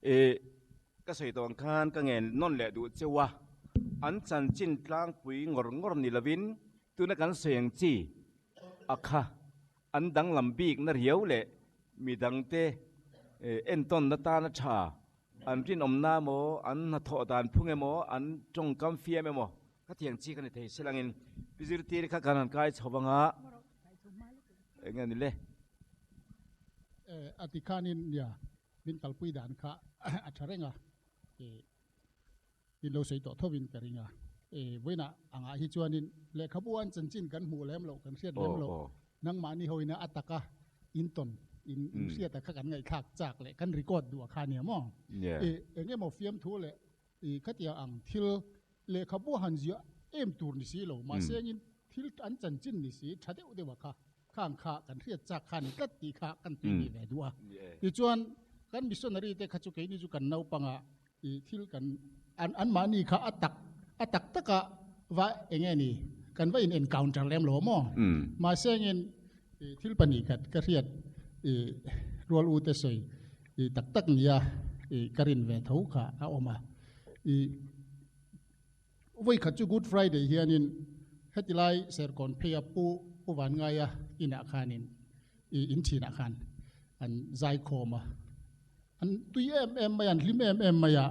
E, ka sawi tawh ang khan ka ngen nawn leh duh cheu a, an chanchin tlangpui ngawr ngawr ni lovin tuna kan sawi ang chi a kha an danglam bik na riau leh midangte entawnna tana tha an rinawmna emaw, an hnathawh dan phung emaw, an tawngkam fiam emaw khatiang chi ka ni thei silangin pi zirtir kha kan han kai chho vang a, eng nge ni le? A ti khanin nia min kalpui dan kha a tha reng a, in lo sawi tawh thovin ka ring a. Vawiinah angah hi chuanin lehkhabu an chanchin kan hmuh lem loh, kan hriat lem loh, nangmahni hoina a taka in tawn, in hriata kha kan ngaihthlak chak leh kan record duh a kha nia maw? Eng emaw fiamthu leh khatiang ang thil lehkhabu han ziah em tur ni si lo, mahse engin thil an chanchin ni si tha deuh deuh a kha khang kha kan hriat chak kha ni tlat tih kha kan tui ni ve duh a. Tichuan kan missionary te kha chu keini chu kan naupanga i thil kan an anmahni kha a tak a tak taka va eng nge ni kan va in encounter lem lo maw? Mahse engin i thil pahnih khat ka hriat i rual u te sawi i tak tak nia i ka rin ve tho kha a awm a. I Vawi khat chu Good Friday hianin heti lai Serkawn pheia Pu Pu Vanngaia inah khanin i in thinah khan an zai khawm a, an tui em em mai a, an hlim em em mai a,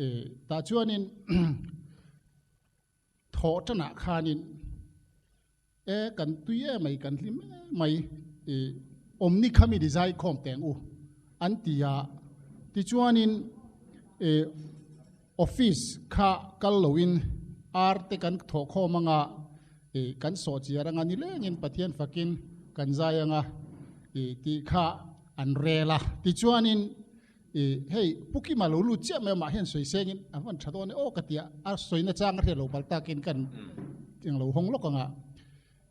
e tah chuanin thawh tanah khanin e kan tui em mai, kan hlim em mai, e awmni khami ni zai khawm teng u an ti a, tichuanin e office kha kal loin ar te kan thawh khawm anga I kan sawhchiar anga nilengin Pathian fakin kan zai anga i tih kha an rel a. Tichuanin i hei Pu Kima lo lut chiah mai amah hian sawi sengin a van tha dawn e aw ka tia a sawina chang a hriat lo bal takin kan eng lo hawng lawk anga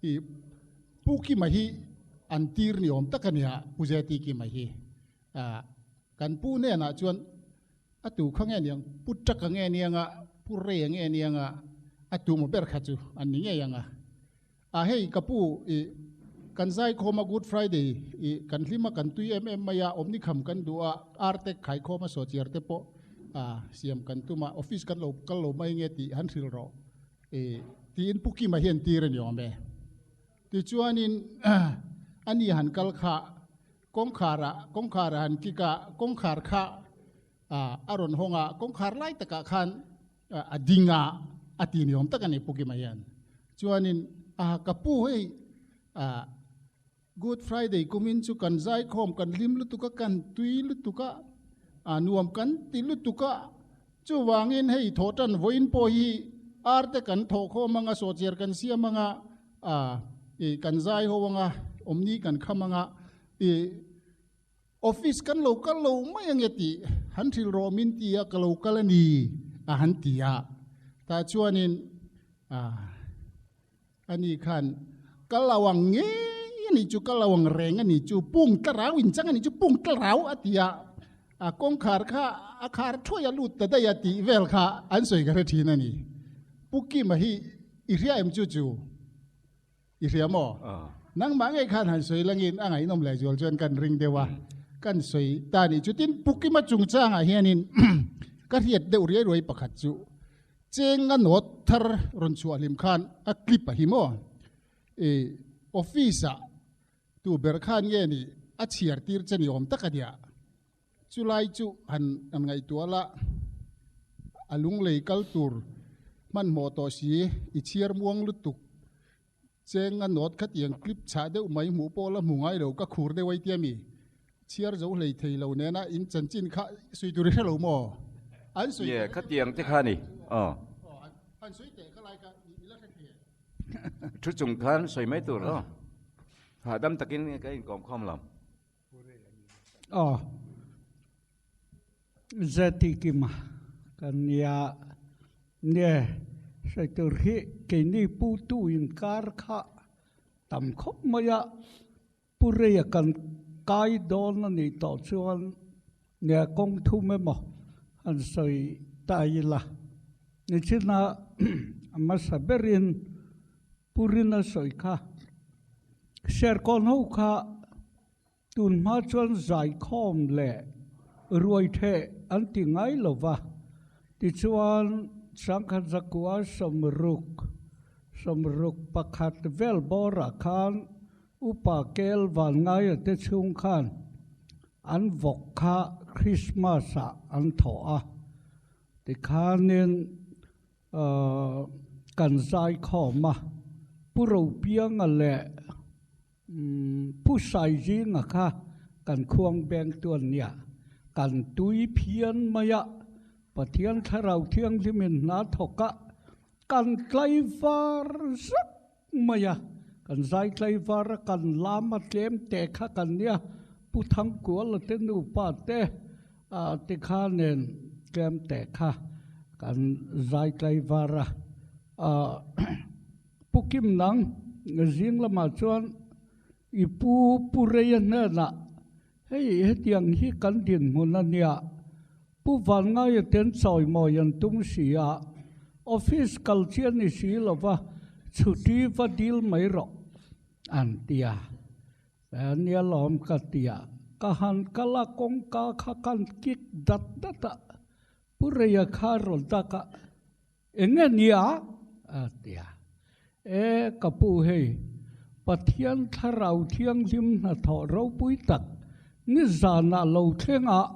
i Pu Kima hi an tir ni awm tak a nia Pu JT Kima hi kan pu hnenah chuan A tu kha nge niang, Pu Ṭaka nge niang a, Pu Reia nge niang a, a tu maw ber kha chu an ni ngei ang a. A hei ka pu i kan zaikhawm a Good Friday i kan hlim a kan tui em em mai a, awmni kham kan duh a, ar te khaikhawm a sawchiar te pawh a siam kan tum a, office kan lo kal lo mai nge tih han hrilh rawh i tiin Pu Kima hian tir a ni awm e. Tichuanin ani han kal kha Kawngkhar ah kawngkhar a han kik a, kawngkhar kha a rawn hawng a, kawngkhar lai takah khan a ding a, a ti ni awm tak a ni Pu Kima hian. Chuanin a ka pu hei Good Friday kumin chu kan zaikhawm kan hlim lutuk a, kan tui lutuk a, a nuam kan ti lutuk a, chuvangin hei thawhtan vawiin pawh hi ar te kan thawhkhawm anga, sawhchiar kan siam anga, A, i kan zai ho anga, awmni kan kham anga, i office kan lo kal lo mai ange tih han hrilh rawh min ti a, ka lo kal a ni a han ti a. Tah chuanin a, ani khan kal lo ang ngei a nih chu, kal lo ang reng a nih chu, pung tlarau in chang a nih chu, pung tlarau a ti a, a kawngkhar kha a khar thuai a lut ta daih a tih vel kha an sawi ka hre thin a ni. Pu Kima hi I hria em chu chu? I hria maw? Nangmah ngei khan han sawi langin a ngaihnawm leh zual chuan kan ring deuh a, kan sawi ta nih chu. Tin, Pukima chungchangah hianin ka hriat deuh riai ruai pakhat chu cheng a nawt thar rawn chhuah hlim khan a clip a hi maw? I office-ah tu ber khan nge ni a chhiar tir che ni awm tak a nia. Chulai chu han an ngaihtuah la, a lunglei kal tur hmanhmawh tawh si, i chhiar muang lutuk cheng a nawt khatiang clip chhah deuh mai hmuh pawh la hmu ngai lo, ka khur deuh ai tia mi? Chhiar zo hlei thei lo nena in chanchin kha sawi tur i hre lo maw? An sawi Ye, khatiang te kha ni. Aw. An sawi teh kha lai kha i la hre thei e. Thu chung khan sawi mai tur aw. Hahdam takin ka inkawm khawm lo. Aw Zeti Kima kan nia nge sawi tur hi keini pu tu inkar kha tam khawp mai a, Pu Reia kan kai dawn a nih tawh chuan nge kawng thum emaw han sawi ta ila. Nichina a hmasa berin Pu Rina sawi kha Serkawn ho kha tun hma chuan zaikhawm leh Ruai theh an ti ngai lo va. Tichuan, sangkhat zakua 60, 61 vel bawrah khan Upa Kel Vangaia te chhung khan an vawk kha Krismas-ah an thawh a. Tikhanin kan zaikhawm a, Pu Ropianga leh Pu Saizinga kha kan khuang beng tu an nia. Kan tui phian mai a, Pathian Thlarau Thianghlimin hna thawk a, kan tlaivar zak mai a, kan zai tlaivar a, kan lam a tlem teh kha kan nia, Pu Thangkuala te nupa te te kha nen tlem teh kha kan zai tlaivar a. Pu Kim Nang zing lamah chuan i pu Pu Reia hnenah hei hetiang hi kan dinhmun a nia, Pu Vangaia ten chawimawi an tum si a, office kal chi a ni si lova chhuti va dil mai rawh an ti a. Nia lawm ka ti a, ka han kal a kawngka kha kan kik dat dat a, Pu Reia kha rawn dak a, Eng nge nia? a ti a. E, ka pu hei, Pathian Thlarau Thianghlim hnathawh ropui tak nizanah lo thlengah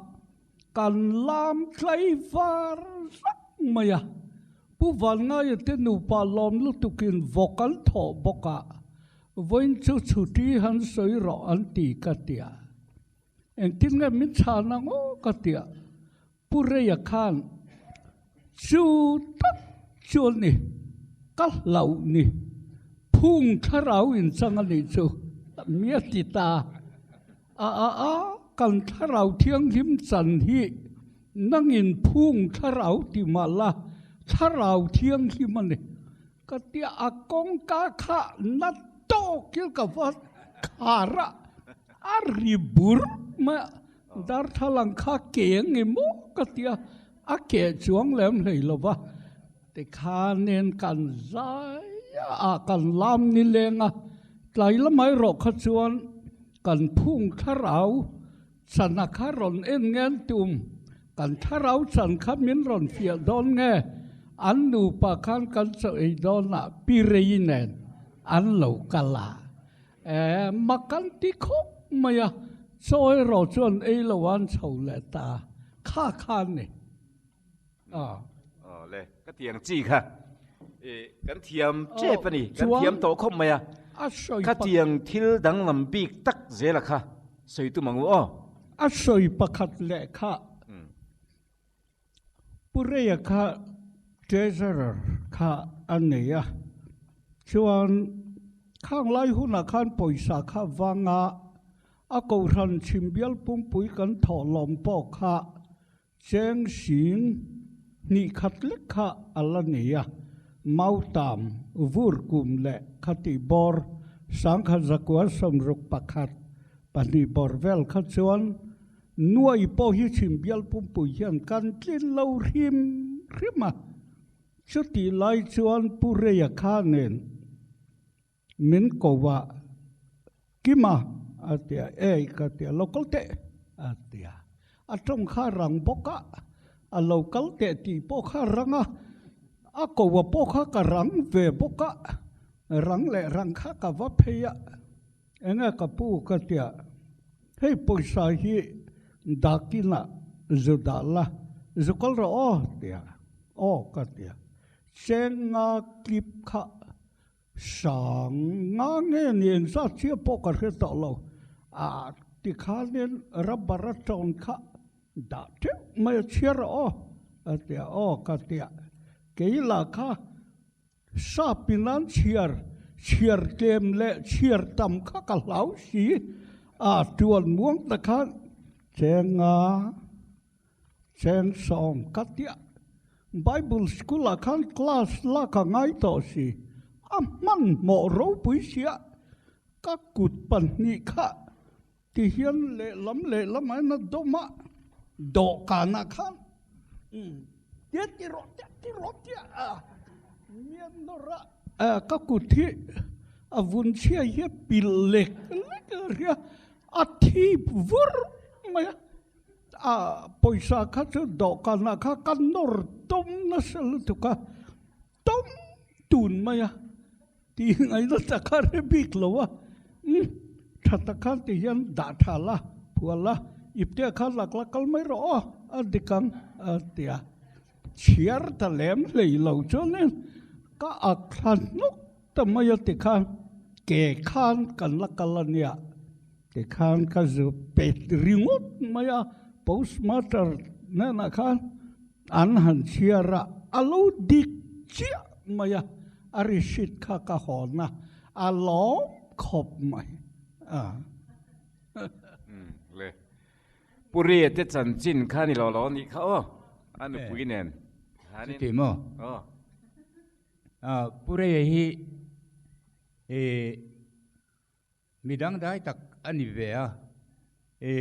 kan lam tlai var zak mai a. Pu Vangaia te nupa lawm lutukin vawk an thawh bawk a, vawiin chu chhuti han sawi rawh an ti ka ti a. Engtin nge min chhan ang aw ka ti a. Pu Reia khan chu tak chu a ni, ka hlauh ni, phung thlarau inchang a nih chu mi a ti ta. A a a, kan thlarau thianghlim chan hi nangin phung thlarau ti mah la, thlarau thianghlim a ni. Ka tia a kawngka kha na tawkin ka va khar a, a ri bur mai a. Darthlalang kha ke ang i maw ka tia, a ke chuang lem hlei lo va, tikhanin kan zai a, kan lam ni leng a, tlai lamai rawh kha chuan kan phung thlarau chana kha rawn en ngen tum, kan thlarau chan kha min rawn fiah dawn nge, an nupa khan kan chaw ei dawnah pi rei nen an lo kal a. E, mak an ti khawp mai a, chaw erawh chuan ei lo an chho leh ta kha kha a ni. A. Aw le, ka tiang chi kha e, kan thiam tep a ni, kan thiam tawh khawp mai a, ka tiang thil danglam bik tak zela kha sawi tum ang u aw. A sawi pakhat leh kha Pu Reia kha Treasurer kha a nei a, chuan khang lai hunah khan pawisa kha vanga a kohhran chhimbial pumpui kan thawh lawm pawh kha cheng sing hnih khat lek kha a la nei a, Mautam, Vurkum leh Khati bawr sangkhat zakua 61 pahnih bawr vel kha chuan Nuai pawh hi chhimbial pumpui hian kan tlin lo hrim hrim a, chutih lai chuan Pu Reia kha nen min ko a, Kima a ti a, Ei ka ti a, lo kal teh a ti a, a tawng kha rang bawk a, a lo kal teh tih pawh kha rang a, a ko a pawh kha ka rang ve bawk a, rang leh rang kha ka va phei a. Enge ka pu ka tia, hei pawisa hi dakinah zu dah la, zu kal rawh aw tia, aw ka tia. Cheng nga clip kha sang nga nge ni engzat chiah pawh ka hre tawh lo, ah tikhanin rubber a tawn kha dah teuh mai a chhiar rawh aw a tia, aw ka tia. Kei lah kha Sap in an chhiar, chhiar tlem leh chhiar tam kha ka hlau si a, tuan muang ta khan cheng nga, cheng sawm ka tia. Bible school ah khan class la ka ngai tawh si, a hmanhmawh ropui sia, ka kut pahnih kha Ti hian lehlam lehlam ah hian a dawm a, dawhkanah khan tia ti rawh tia ti rawh tia a mian nawr a, ka kut hi a vun chhia hi a pilh lek lek a ria, a thip vur mai a. A pawisa kha chu dawhkanah kha ka nawr tawm nasa lutuk a, tawm tun mai a, tih ngaihna tak kha hre bik lo a, umm tha tak khan ti hian dah tha la, phual la, ipte kha lak la kal mai rawh aw, a dik ang a ti a, chhiar ta lem hlei lo chuanin ka ak thla hnuk ta mai a tikhan ke khan kan la kal a nia. Tikhan ka zu pet ringawt mai a, postmaster hnenah khan an han chhiar a, a lo dik chiah mai a, a receipt kha ka hawn a, a lawm khawp mai a. Le Pu Ria te chanchin kha ni lo lo nih kha aw, a nupui nen khanin. Chuti maw? Aw. Pu Ria hi Mi dangdai tak a ni ve a, e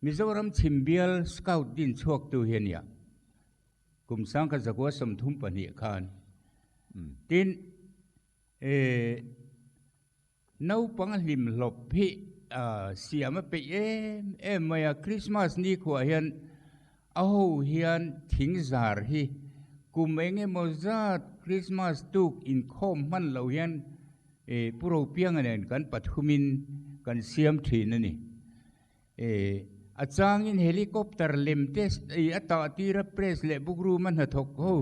Mizoram chhim bial Scout din chhuaktu hi a nia. Kum sangkhat zakua 32 khan. Tin, e naupang hlim hlawp hi siam a peih em em mai a, Christmas ni khuah hian a ho hian thing zar hi kum eng emaw zat Christmas tuk inkhawm hman lo hian E Pu Ropianga nen kan pathumin kan siam thin a ni. E a changin helicopter lem te ei a tah tir a press leh book room a hnathawk ho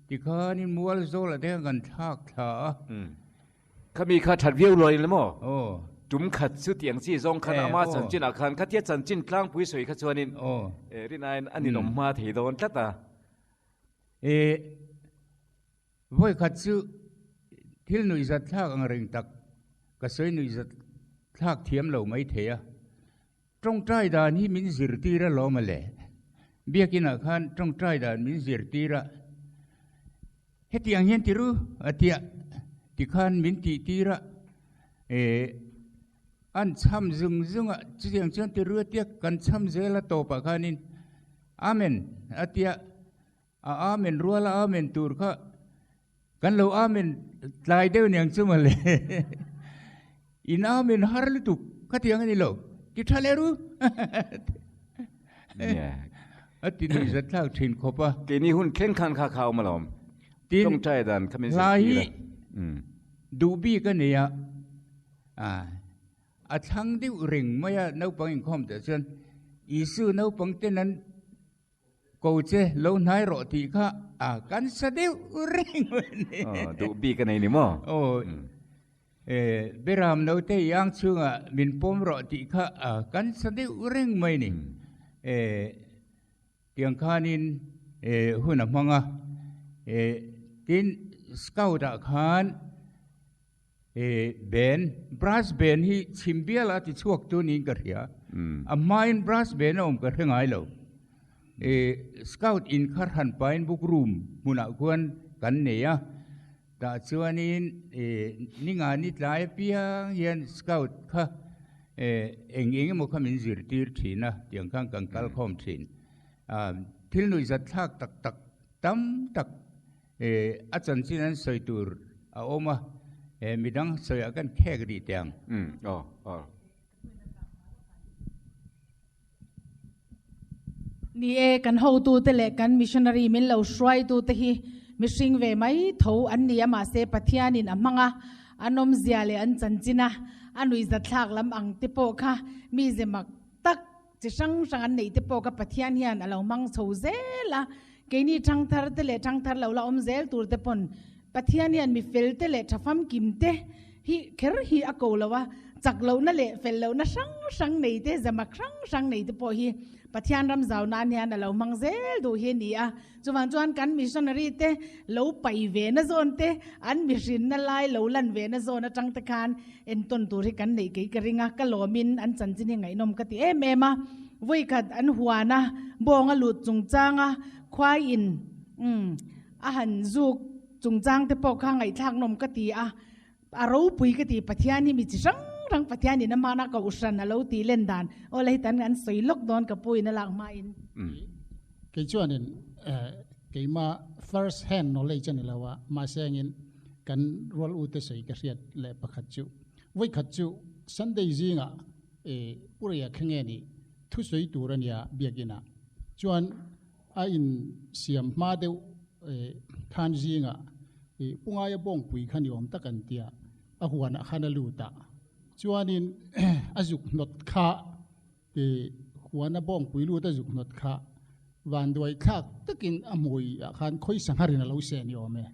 tikhanin mual zawlah te khan kan thlak thla a. Khami kha that viau luai le maw? Aw. Tum khat chu tiang chi zawng khan ama chanchin ah khan khatia chanchin tlangpui sawi kha chuanin e rinaiin a ninawm hma thei dawn tlat a. E Vawikhat chu thil nuihzat thlak ang reng tak ka sawi nuihzat thlak thiam lo mai thei a, tawngtai dan hi min zirtir a lawm a le. Biakinah khan tawngtai dan min zirtir a, hetiang hian ti ru a tia tikhan min tihtir a, eh an chham zung zung a, chutiang chuan ti ru a tia kan chham zel a tawpah khanin Amen a tia. A amen rual a amen tur kha kan lo amen tlai deuh niang chu mawle. In amen har lutuk khatiang a ni lo, ti tha leh ru. A ti nuih zat thlak thin khawp a. Keini hun thleng khan kha kha awm alawm. Tin, Tawngtai dan kha min hla zirtir hi a. Duh bik a nei a, a thlang deuh reng mai a naupang inkhawm tah chuan Isu naupang ten an Ko che lo hnai rawh tih kha a kan sa deuh reng mai a ni. Aw, duh bik a nei ni maw? Aw, e, Beram naute i ang chhungah min pawm rawh tih kha a kan sa deuh reng mai a ni. E, tiang khanin e, hun a hmang a. E, tin, Scout-ah khan E, band, brass band hi chhim biala ti chhuak tu niin ka hria. A hmain brass band a awm ka hre ngai lo. E, scout in kha hran pain book room hmunah khuan kan nei a. Tah chuanin e, ninga ni tlai apiang hian scout kha e, eng eng emaw kha min zirtir thin a, tiang khan kan kal khawm thin. A, thil nuihzat thlak tak tak tam tak E, a chanchin an sawi tur a awm a, e, midang sawiah kan khek rih teh ang. Umm, aw, aw. Ni e, kan hotute leh kan missionary min lo hruaitute hi mihring ve mai tho an ni a, mahse Pathianin a hmang a, an awmzia leh an chanchin a, a nuihzatthlak lam ang te pawh kha mize mak tak Chi hrang hrang an neih te pawh ka Pathian hian a lo hmang chho zel a, keini thangthar te leh thangthar lo la awm zel tur te pawn Pathian hian mi fel te leh tha famkim te hi kher hi a ko lo a, chak lohna leh fel lohna hrang hrang nei te, zamak hrang hrang nei te pawh hi Pathian ram zau nan hian a lo hmang zel duh hi a ni a. Chuvang chuan kan missionary te lo pai ve na zawn te, an mihrinna lai lo lan ve na zawn atang te khan Entawn tur hi kan neih kei ka ring a, ka lawmin an chanchin hi ngaihnawm ka ti em em a. Vawikhat an huan a, bawng a lut chungchang a, khuaiin umm a han zuk chungchang te pawh kha ngaihthlaknawm ka ti a, a ropui ka ti, Pathian hi mi chi hrang hrang Pathianin a hmana kohhran a lo tih len dan aw la hitan an sawi lawk dawn ka pu in a lak hmain. Kei chuanin keima first hand knowledge a ni lo a, mahse engin kan rual ute sawi ka hriat leh pakhat chu vawikhat chu Sunday zingah Pureia kha nge ni Thusawi tur a nia biakinah chuan a in siam hma deuh khan zingah pu Ngaia bawngpui kha ni awm tak an tia a huanah khan a lut a chuanin a zuk hnawt kha huana bawngpui lut a zuk hnawt kha vanduai thlak takin a hmui ah khan khawi sangharin a lo seh ni awm e.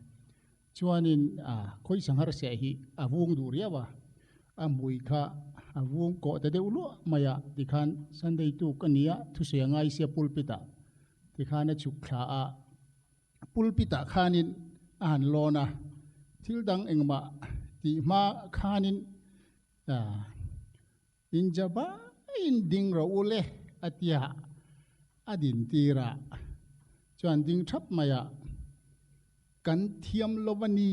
Chuanin a khawi sanghar seh hi a vung duh riau a, a hmui kha a vung kawh ta deuh luah mai a, tikhan Sunday tuk a nia thusawi a ngai sia pulpit ah tikhan a chhuk thla a, pulpit ah khanin a han lawn a, thil dang engmah tih hma khanin Injabaiin ding rawh u le a tia a din tir a, chuan ding thap mai a, Kan thiam lo a ni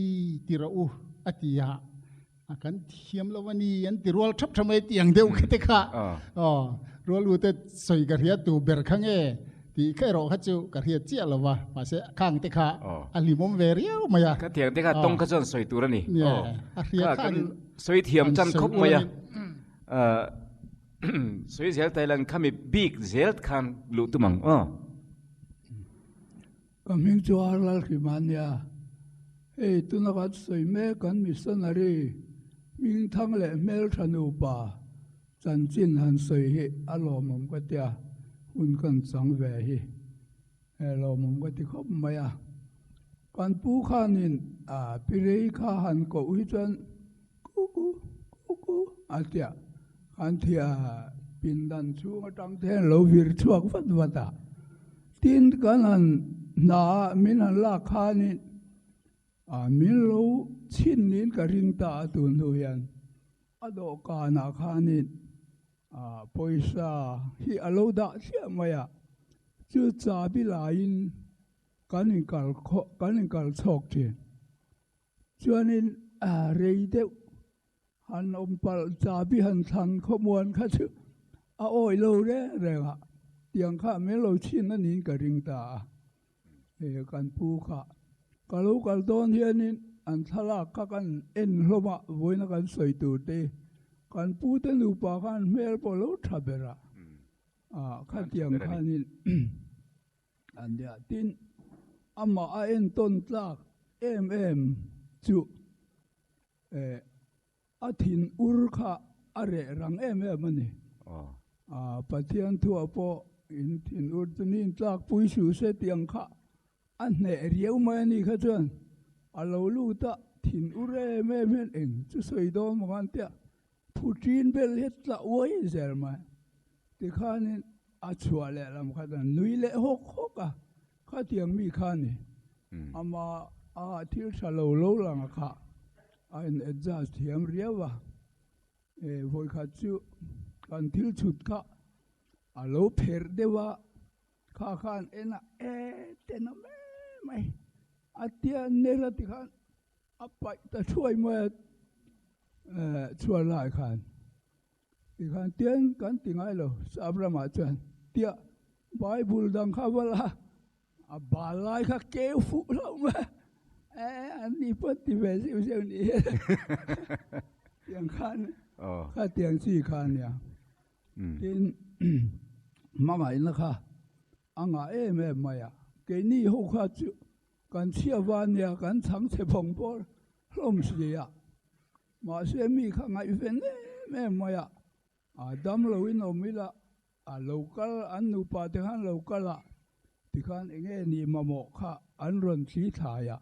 ti rawh u a ti a, kan thiam lo a ni an ti rual thap thap mai tiang deuh kha te kha aw rual u te sawi ka hria tu ber kha nge tih kha erawh kha chu ka hriat chiah lo va, mahse khang te kha a hlimawm ve riau mai a. Kha tiang te kha tawng kha chuan sawi tur a ni. A hria kha kan sawi thiam chan khawp mai a. Sawi zel ta ila khami bik zel khan luh tum ang aw. Ka hming chu Arlal Hrima nia. Hei tuna kan sawi mek kan missionary hmingthang leh hmeltha nupa Chanchin han sawi hi a lawmawm ka tia, hun kan chang ve hi he lawmawm ka ti khawp mai a. Kan pu khanin a pirei kha han koh hi chuan kuku kuku a tia, kan thia pindan chhung atang te hian lo vir chhuak vat vat a. Tin kan han hna ah min han lak khanin a min lo chhin niin ka ring ta a tun hnu hian. A dawhkanah khanin pawisa hi a lo dah thliah mai a, chu chabi laiin kan inkal kan inkal chhawk thin. Chuanin rei deuh han awm palh chabi han thlan khawmuan kha chu a awih lo reng reng a, tiang kha min lo chhin a niin ka ring ta a. He kan pu kha ka lo kal dawn hianin an thlalak kha kan en hlawm a, vawiina kan sawi tur te kan pu te nupa khan hmel pawh lo tha ber a, ah khatiang khanin an nia. Tin, amah a entawn tlak em em chu eh A thin ur kha a reh rang em em a ni. Pathian thuah pawh in thin ur chu ni intlak pui suh se tih ang kha a hneh riau mai a ni kha chuan a lo lut a, thin ur em em hian eng chu sawi dawn maw khan tia phu ṭin bel hi tla uai zel mai. Tikhanin a chhuah leh lam kha chuan nui leh hawk hawk a, Khatiang mi kha a ni. Ama a thil tha lo lo lang a kha a in adjust thiam riau a. E vawikhat chu kan thil chhut kha a lo pherh deuh a, kha khan en a e tenawm em mai a tia ner a ti khan a paih ta thuai mai a chhuar lai khan. Tikhan tian kan ti ngai lo, sap ramah chuan tiah Bible dang kha va la, a bal lai kha keu fuh hlauh mai a, e an ni pawh ti ve zeuh zeuh ni hi tiang khan kha tiang chi kha a nia. Tin hmangaihna kha a ngah em em mai a, keini ho kha chu kan chhia va nia kan chhang chhe phawng pawh hlawm si a. Mahse mi kha ngaihven em em mai a, a dam lo in awm ila, a lo kal an nupa te khan lo kal a, tikhan enge ni mamawh kha an rawn thli thlai a,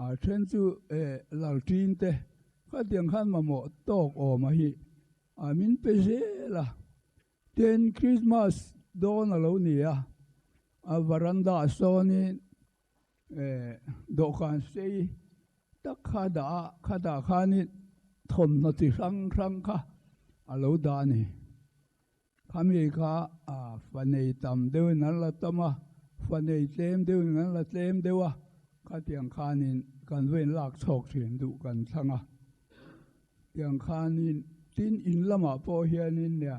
a then chu e lalṭin te khatiang khan mamawh tawk awm a hi a min pe zel a, tin Christmas dawn a lo ni a, a varanda sawnin Dawhkan sei tak kha dah a, khatah khanin thawmhnaw chi hrang hrang kha a lo dah a ni. Khami kha fanei tam deuhin an la tam a, fanei tlem deuhin an la tlem deuh a, khatiang khanin kan va inlak chhawk thin duh kan thlang a. Tiang khanin tin in lamah pawh hianin nia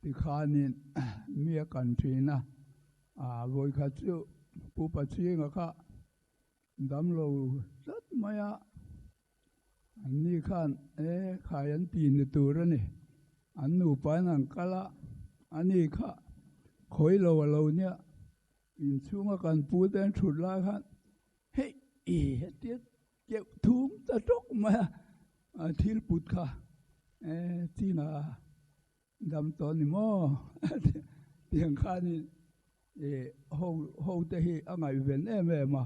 tikhanin mi a kan thin a. A vawikhat chu Pu Pachhinga kha damlo tlat mai a, anni khan e khai an ti ni tur a ni, an nupain an kal a. Ani kha khawi lo a lo nia, inchhunga kan pu te an thut lai khan hei i hetia keuh thum ta tawk mai a, a thil put kha e china dam tawh ni maw tiang khanin i ho ho te hi a ngaihven em em a,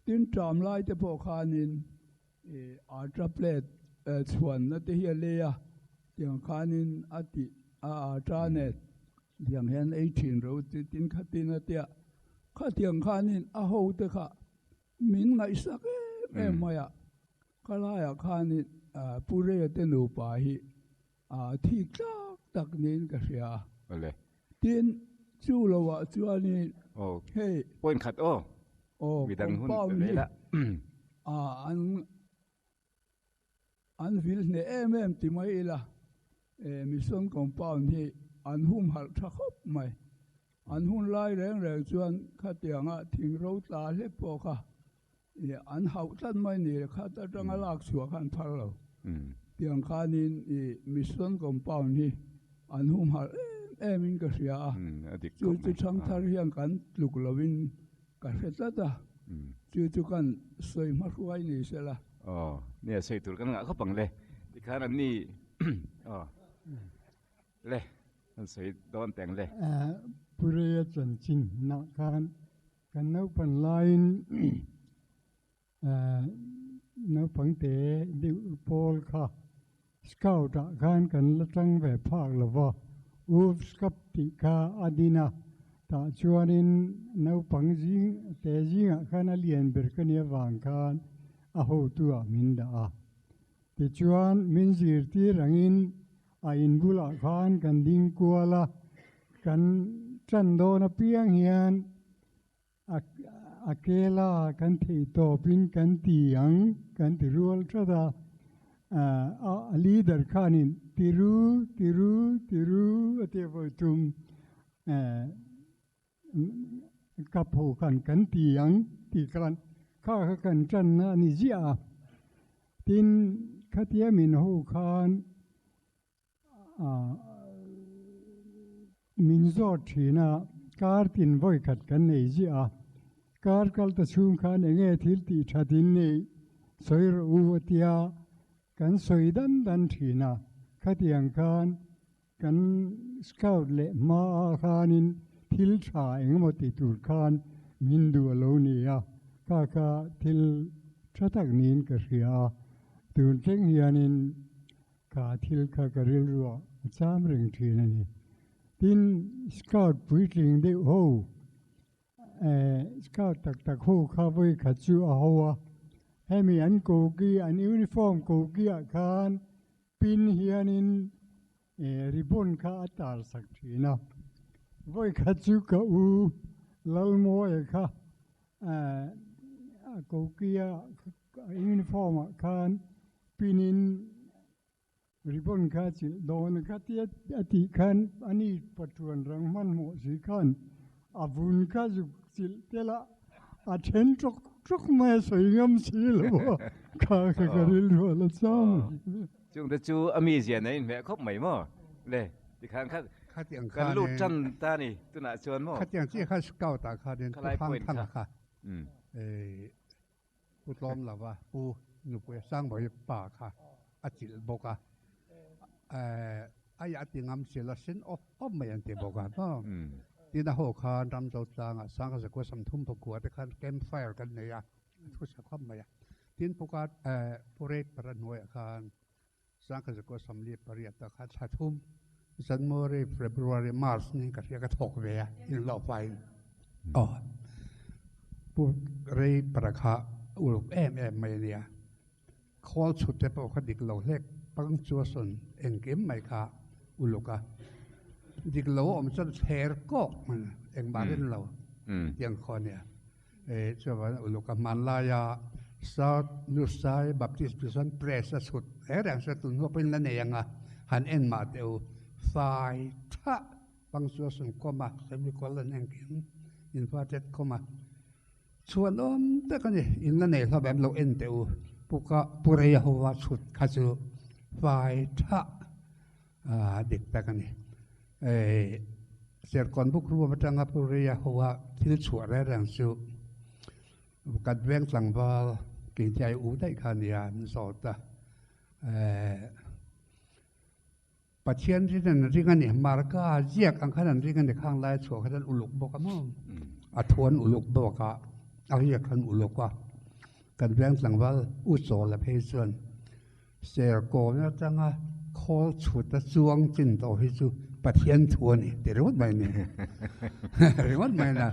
tin ṭam lai te pawh khanin i arta plate chhuanna te hi a lei a, tiang khanin a tih a arta nen tiang hian ei ṭhin ro chu tin khatin a tia, khatiang khanin a ho te kha min ngaihsak em em mai a, ka laiah khanin Pu Reia te nupa hi A thi tlak tak niin ka hria a. Awle. Tin, chu lovah chuanin Aw, hei. Point khat aw. Aw, Midang hun compound pe hi ve la. a an an vil hneh em em ti mai ila, e mission compound hi an humhalh tha khawp mai. An hun lai reng reng chuan khatianga thing ro tla hlek pawh kha I an hauh tlat mai ni le khat atanga lak chhuah kha an phar lo. Tiang khanin i mission compound hi an humhalh em em in ka hria a. Chu chu Thangthar hian kan tluk lovin ka hre tlat a. Chu chu kan sawi hma hruai ni se la. Aw, nia sawi tur kan ngah khawp ang le. Tikhan an ni aw le an sawi dawn teng le. Pureia chanchin nah khan Kan naupan laiin naupang te deuh pawl kha scout ah khan kan la tang ve phak lo va, Wolf Scout tih kha a din a, tah chuanin naupang zing te zingah khan a lian ber ka nia vang khan a hotu ah min dah a. Tichuan min zirtir angin a in bulah khan kan ding kual a, kan tan dawn apiang hian a a kela kan theih tawpin kan ti ang kan ti rual that a, a leader khanin tiru tiru tiru a tia vawi tum Ka pho khan kan ti ang tih khan kha kha kan tanna a ni ziah a. Tin, khatia min ho khan min zawt thin a, kar tin vawi khat kan nei ziah a. Kar kal ta chhung khan eng nge thil tih that in neih sawi rawh u a tia kan sawi dan dan thin a. Khatiang khan Kan scout leh hma ah khanin thil tha engemaw ti tur khan min duh a lo ni a, kha kha thil tha tak niin ka hria a, tun thleng hianin kha thil kha ka rilruah a cham reng thin a ni. Tin, scout puitling deuh ho, scout tak tak ho kha vawi khat chu a ho a, hemi an koki, an uniform koki ah khan Pin hianin ribbon kha a tar sak thin a, vawi khat chu ka u Lalmawia kha a kokia uniform ah khan pinin ribbon kha a chilh dawn a, khatia a tih khan ani pathuan rang hmanhmawh si khan a vun kha zuk chilh tel a, A then ṭawk ṭawk mai a sawi ngam si lo a, kha kha ka rilru a la chang. Chungte chu a mizia nen inhmeh khawp mai maw? Le, tikhan kha kan lut ṭan ta ni tunah chuan maw? Khatiang chiah kha scout ah khanin Pu Hrangthanga kha Pu Tlawm lova Pu Nupui Sangbawi pa kha a chilh bawk a, Ai a ti ngam si la sin awp awp mai an ti bawk a maw. Tin a haw khan Ramzo tlangah Sangha Zakua Samthum pakua te khan camp fire kan nei a, a thu sa khawp mai a. Tin Puka Pu Rate para hnuaiah khan Sangha Zakua Samli pariat ah khan thla thum January, February, March niin ka hria ka thawk ve a inhlawh faiin. Aw Pu Rate para kha uluk em em mai a nia. Khawl chhut te pawh kha dik lo hlek punctuation engkim mai kha uluk a, dik lo a awm chuan thler kawk hman engmah rin lo tiang khaw a nia. Chuan uluk a hmanlaia South Lusai Baptist Mission Press a chhut reng reng chu tun hnu pawhin la nei ang a, han en mah teh u, fai thah punctuation kawm a, semicolon engkim inverted comma. Chhuan awm tak a ni, in la nei hlawm em lo en teh u, Puka Pu Reihova chhut kha chu fai tha dik tak a ni. Serkawn book room atanga Pu Reia hoa thil chhuah reng reng chu kan veng tlangval keithiai u daih kha nia an zawt a. Pathian rin an ring a ni, Marka ziak ang khan an ring a ni, khang lai chhuah khan an uluk bawk a maw? A thu an uluk bawk a, a riak an uluk a. Kan veng tlangval U Chawla phei chuan Serkawn atanga khawl chhut a chuang chin tawh hi chu Pathian thu a ni ti ringawt mai a ni. Ringawt mai na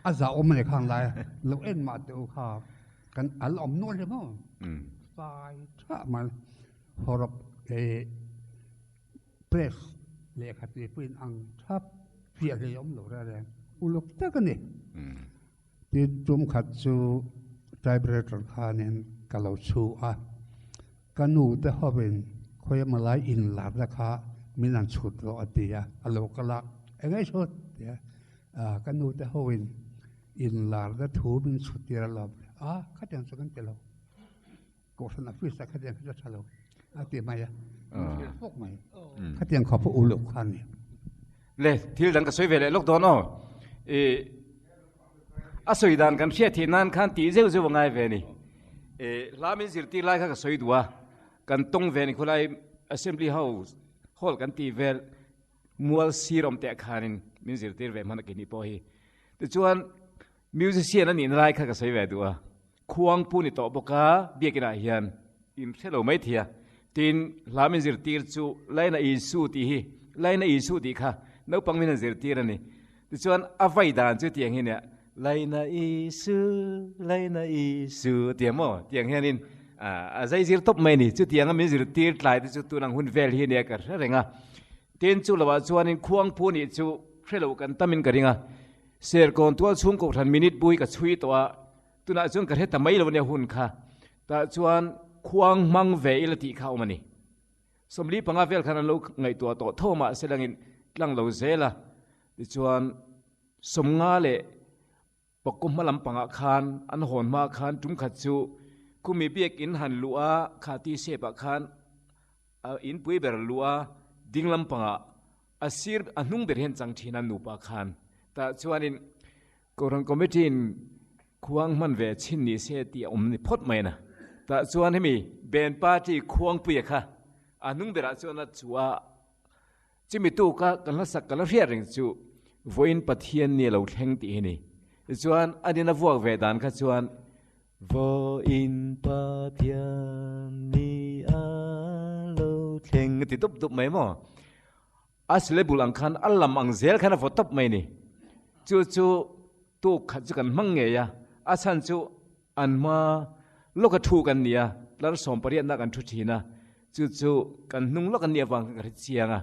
a zahawm a ni khang lai lo en mah teh u kha kan al awm nual hi maw? Sai tha mai. Hawrawp eh press lehkha tih pawhin ang thap fiah hlei a awm lo reng reng uluk tak a ni. Tin tum khat chu typewriter khanin ka lo chhu a, ka nu te hovin khawi malai inlarna kha min han chhut rawh a ti a, a lo kal a, eng nge chhut? ti a, ka nu te hovin inlarna thu min chhut tir alawm, a khatiang chu kan ti lo. Kohhran office ah khatiang kha chu a tha lo a ti mai a, min hrilh fawk mai. Khatiang khawp a uluk kha a ni. Le, thil dang ka sawi ve leh lawk dawn aw. I a sawi dan kan hriat theih nan khan tih zeuh zeuh a ngai ve a ni. I hla min zirtir lai kha ka sawi duh a, kan tawng ve ni khawlai Assembly House hall kan tih vel mual sir awm teh khanin min zirtir ve hman a kini pawh hi. Tichuan Musician a nihna lai kha ka sawi ve duh a, khuang pu ni tawh bawk a, biakin ah hian in hre lo mai thei a, tin hla min zirtir chu Laina Isu tih hi, Laina Isu tih kha naupang min han zirtir a ni. Tichuan a vai dan chu tiang hi nia, Laina Isu, Laina Isu tiang maw tiang hianin a zai zir tawp mai a ni. Chutianga min zirtir tlai te chu tun ang hun vel hi nia ka hre reng a. Tin chu lovah chuanin khuang pu nih chu hre lo kan tamin ka ring a. Serkawn tual chhung kohhran minute bui ka chhui tawh a, tunah chuan ka hre ta mai lo nia hun kha. Tah chuan khuang hmang ve ila tih kha a awm a ni. 45 vel khan an lo ngaihtuah tawh tho mah se langin tlang lo zel a, tichuan 50 leh pakua hma lampangah khan an hawn hma khan tum khat chu khumi biakin han luh a, kha ti shape ah khan a inpui ber luh a, ding lampangah A sir a hnung ber hian chang thin a nupa khan tah chuanin Kohhran Committee in khuang hman ve chhin ni se tih a awm ni phawt mai a. Tah chuan hemi Band Party khuangpuia kha a hnung berah chuan a chu a chimi tuka kan hla sak ka la hriat reng chu vawiin Pathian ni a lo thleng tih hi ni. Tichuan a nin a vuak ve dan kha chuan Vawiin Pathian ni a lo thleng a ti dup dup mai maw? A syllable ang khan a lam ang zel khan a vaw tawp mai ni. Chu chu tuk khat chu kan hmang ngei a, a chhan chu an hma lawka thu kan ni a, tlar 18 na kan thu thin a, chu chu kan hnung lawk an nih avang khan ka hre chiang a.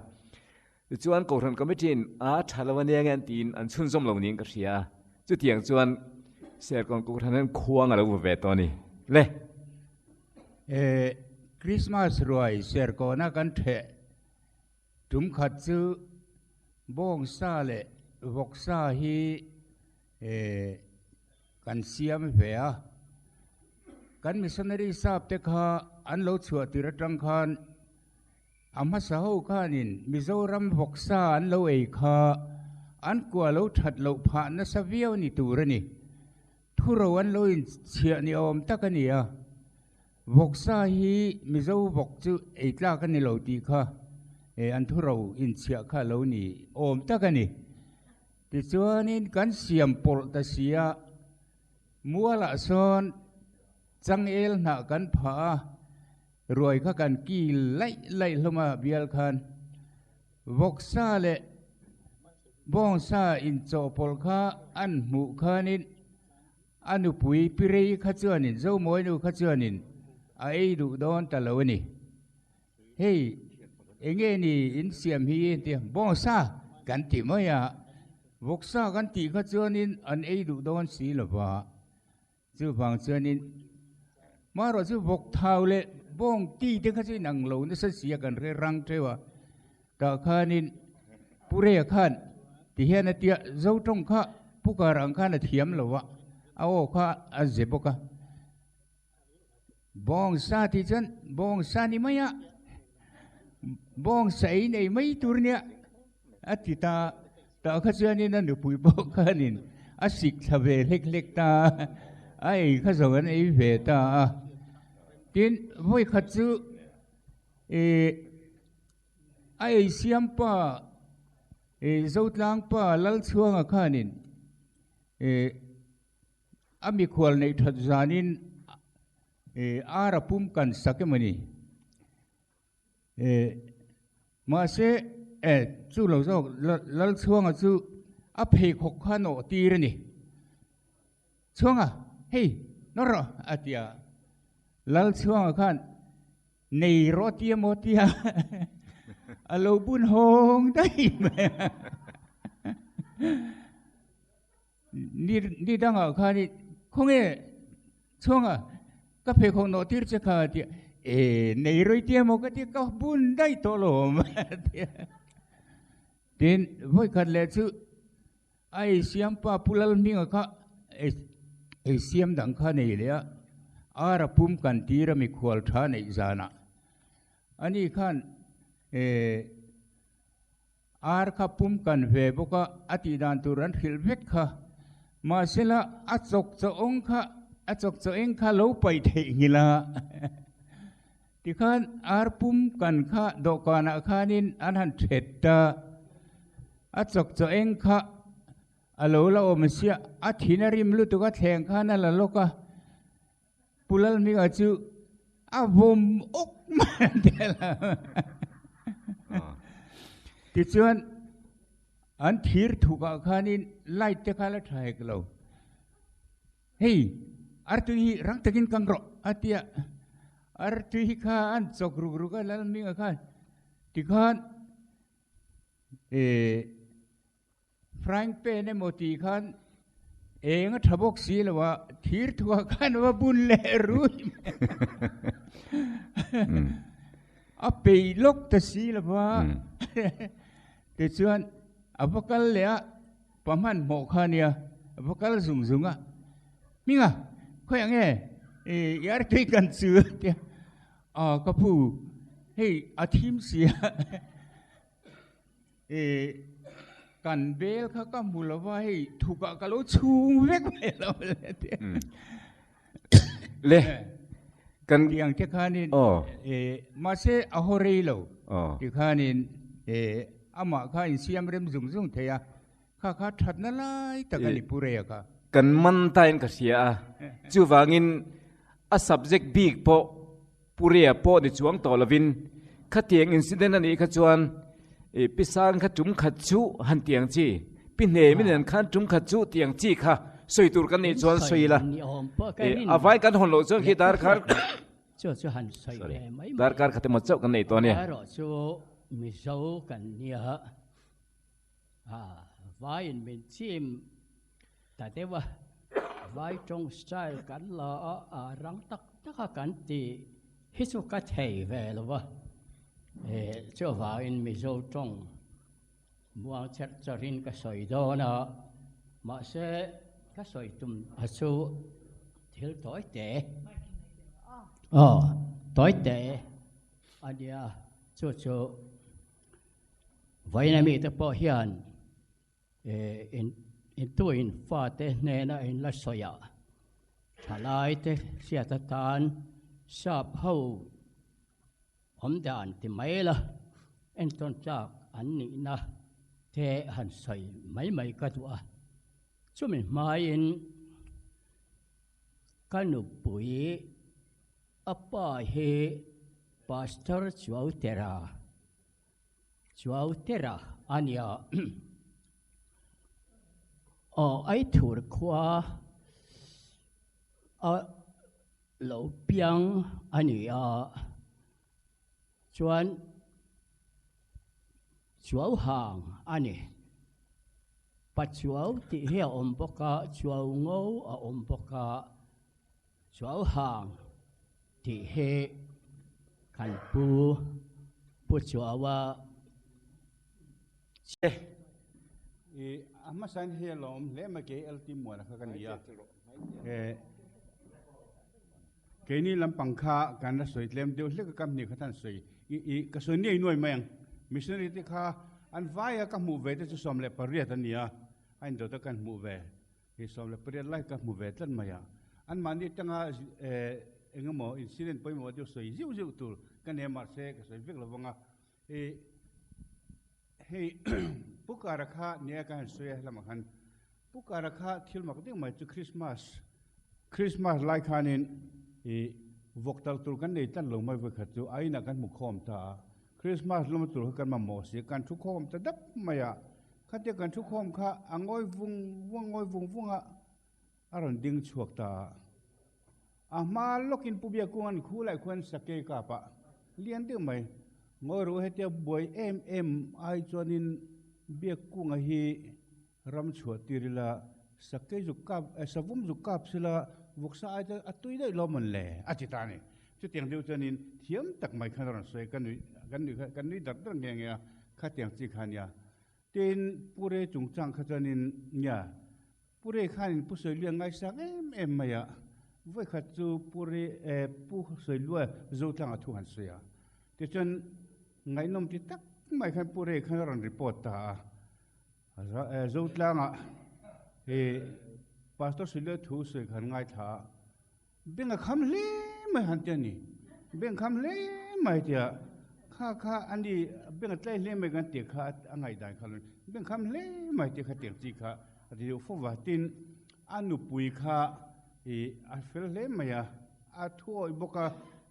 Tichuan Kohhran Committee in a tha lo ania nge an tiin an chhunzawm lo niin ka hria a, chutiang chuan Serkawn Kohhran hian khuang a lo va ve tawh a ni. Le. E, Christmas ruai Serkawna kan theh tum khat chu bawngsa leh vawksa hi e, kan siam ve a. Kan missionary sap te kha an lo chhuah tir atang khan A hmasa ho khanin Mizoram vawksa an lo ei kha an kua lo that loh phah nasa viau ni tur a ni. Thuro an lo inchhiah ni awm tak a ni a. Vawksa hi Mizo vawk chu ei tlak a ni lo tih kha an thuro inchhiah kha a lo ni awm tak a ni. Tichuanin kan siam pawlh ta si a, mualah sawn changel hnah kan phah a, Ruai kha kan kil laih laih hlawm a bial khan vawksa leh bawngsa inchawhpawlh kha an hmuh khanin a nupui Pirei kha chuanin Zomawinu kha chuanin a ei duh dawn ta lo a ni. Hei enge ni in siam hi tia bawngsa kan ti mai a, vawksa kan tih kha chuanin an ei duh dawn si lova. Chuvang chuanin hmarawh chu vawk thau leh bawng ti te kha chu inang lo nasa si a kan hre rang teuh a. Tah khanin Pu Rea khan ti hian a tia Zotawng kha Pu Karang khan a thiam lo a, a aw kha a ze bawk a. Bawng sa tih chuan bawng sa ni mai a, bawng sa ei nei mai tur nia. a ti ta. Tah kha chuanin a nupui pawh khanin a sik thla ve hlek hlek ta a, a ei kha zo an ei ve ta a. Tin, vawi khat chu ih a ei siam pa ih Zotlang pa Lalchhuanga khanin ih a mikhual neih that zanin ih ar a pum kan sak emaw ni. Mahse, chu lo zawk Lalchhuanga chu a pheikhawk kha nawh tir a ni. Chhuanga, hei, nawr rawh, a ti a. Lalchhuanga khan, Nei rawh tia maw tia a lo bun hawng daih mai a. Ni dangah khan khawnge chhuanga ka pheikhawk nawh tir che kha tia e nei rui tia maw ka tia ka bun daih tawh lo awm tia tin vawi khat leh chu a ei siam pa Pu Lalhminga kha ei siam dang kha nei leh a ara pum kan tir a mikhual tha neih zanah ani khan e Ar kha pum kan ve bawk a, a tih dan tur an hrilh vek kha. Mahsela a chawk chaw awng kha, a chawk chaw eng kha lo paih theih nghilh a. Tikhan ar pum kan kha dawhkanah khanin an han thet ta. A chawk chaw eng kha a lo la awm sia, a thin a rim lutuk a thleng khan a la lawk a. Pu Lalhminga chu a vawm awk mai a ti a. Tichuan an thir thukah khanin light te kha la tha hek lo. Hei artui hi rang takin kang rawh a ti a. Artui hi kha an chawk ruk ruk a Lalhminga khan. Tikhan eh Frying pan emaw tih khan eng a tha bawk si lo a, thir thuah khan va bun leh rui mai a. A peih lawk ta si lo va. Tichuan a va kal leh a, pa hmanhmawh kha a nia, a va kal zung zung a. Hminga, khawiah nge i artui kan chu a tia. Aw ka pu, hei a thim si a. E kan bel kha ka hmu lo va hei thukah ka lo chhung vek mai lo le te. Le kan tiang te khanin e mahse a haw rei lo ti khanin e amah kha insiam rem zung zung thei a kha kha thatna lai tak a ni pu Reia kha. Kan man tain ka hria a chuvangin a subject bik pawh Pu Ria pawh ni chuang tawh lovin khatiang incident a nih kha chuan i pi sang kha tum khat chu han tiang chi, pi hnem in an khan tum khat chu tiang chi kha sawi tur kan nih chuan sawi ila. A vai kan hawn loh chuan khi darkar sorry darkar khat emaw chauh kan nei tawh a nia. Erawh chu Mizo kan nia a vaiin min chim Ta deuh a, vai tawng style kan la a, a rang tak tak a kan tih hi chu ka thei ve lo va, chuvangin Mizo tawng muang cherh chawrhin ka sawi dawn a, mahse ka sawi tum a chu thil tawi te, aw tawi te a nia, chu chu vawiin ami te pawh hian Intuin fate hnena in la sawi a, thalaite hriat atan sap ho awm dan ti mai la, entawn tlak an nihna te han sawi mai mai ka duh a. Chumi hmaiin ka nupui a pa hi Pastor Chuautera, Chuautera a nia. Aw Aithur khua a lo piang a ni a, chuan Chuauhang a ni. Pachuau tih hi a awm bawk a, Chuaungo a awm bawk a, Chuauhang tih hi kan pu Pu Chuaua Che. I a hmasain hei a lawm hle mai kei LT Muana kha ka ni a. Keini lampang kha kan la sawi tlem deuh hlek a company kha tan sawi i ka sawi nei nuai mai ang. Missionary te kha An vaia ka hmuh ve te chu 18 a ni a, a indawt a kan hmuh ve. Hei 18 lai ka hmu ve tlat mai a. Anmahni atanga eng emaw incident pawimawh deuh sawi zeuh zeuh tur ka nei a, mahse ka sawi vek lo vang a. Hei Pu Kara kha nia ka han sawi a helamah khan Pu Kara kha thil mak deuh mai chu Christmas Christmas lai khanin ih vawk tal tur kan nei tlat lo mai vawikhat chu a inah kan hmu khawm ta a. Christmas lawm tur kha kan mamawh si kan thu khawm ta dap mai a. Khatia kan thu khawm kha a ngawi vung vung a ngawi vung vung a a rawn ding chhuak ta a. A hma lawkin Pu Biakkunga'n khulai khuan sakei kap a lian deuh mai. Ngawi ru hetia buai em em ai chuanin Biakkunga hi ram chhuah tir ila sakei zuk kap savum zuk kap sila vawksa ai chuan a tui daih lawm an le a ti ta a ni. Chutiang deuh chuanin thiam tak mai khan a rawn sawi ka nui kan nui kan nui dar dar nghe nghe a khatiang chi kha nia. Tin Pure chungchang kha chuanin nia Pure khanin Pu Sawiluia ngaisang em em mai a, vawikhat chu Pure eh Pu Sawiluia Zotlanga thu han sawi a. Tichuan ngaihnawm ti tak mai khan Pure khan a rawn report ta a. Zotlanga eh Pastor Sawiluia thu sawi khan ngaithla a, Beng a kham hle mai han ti a ni. Beng kham hle mai tia kha kha a ni beng a tlai hle mai kan tih kha a ngaihdan kha lo ni. Beng kham hle mai tih kha tiang chi kha a ti deuh fo va. Tin, a nupui kha ih a fel hle mai a, a thu awih bawk a,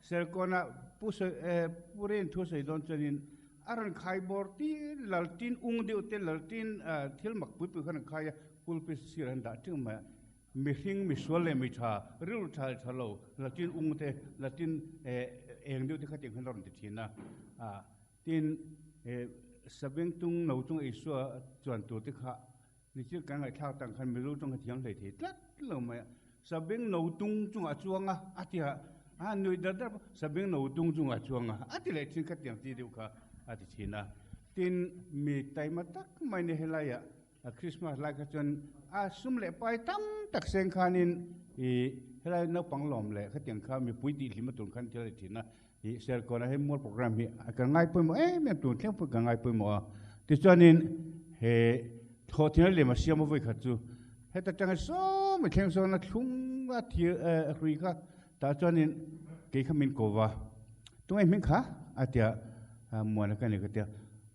Serkawnah Pu sawi eh Pu Ren thu sawi dawn chuanin a rawn khai bawr tir laltin ung deuh te laltin thil mak pui pui kha a rawn khai a, pulpit sir an dah ṭing mai a. Mihring, misual leh mitha, rilru tha leh tha lo, Latin ung te, Latin eng deuh te kha tiang khan a rawn ti thin a. Tin, Sabeng tung no chung Isua chuan tur te kha nichil kan ngaihthlak tang khan Mizo tawng kha thiam hlei thei tlat lo mai a. Sabeng no tung chungah a chuang a, a ti a, a nui dar dar Sabeng no tung chungah a chuang a, a ti leh thin kha tiang chi deuh kha a ti thin a. Tin, mi taima tak mai ni helaiah A Christmas lai kha chuan a sum leh pai tam tak seng khanin ih helai naupang lawm leh khatiang kha mipui tih hlim a tur khan thil a ti thin a, ih Serkawn ah hian mual program hi kan ngai pawimawh em em tur thleng pawh kan ngai pawimawh a, tichuanin he thawhthina lem a siam a vawi khat chu heta tanga sawm i thleng sawn a thlung a thir eh hrui kha tah chuanin kei kha min ko va, tunge hming kha a tia Muana ka ni ka tia,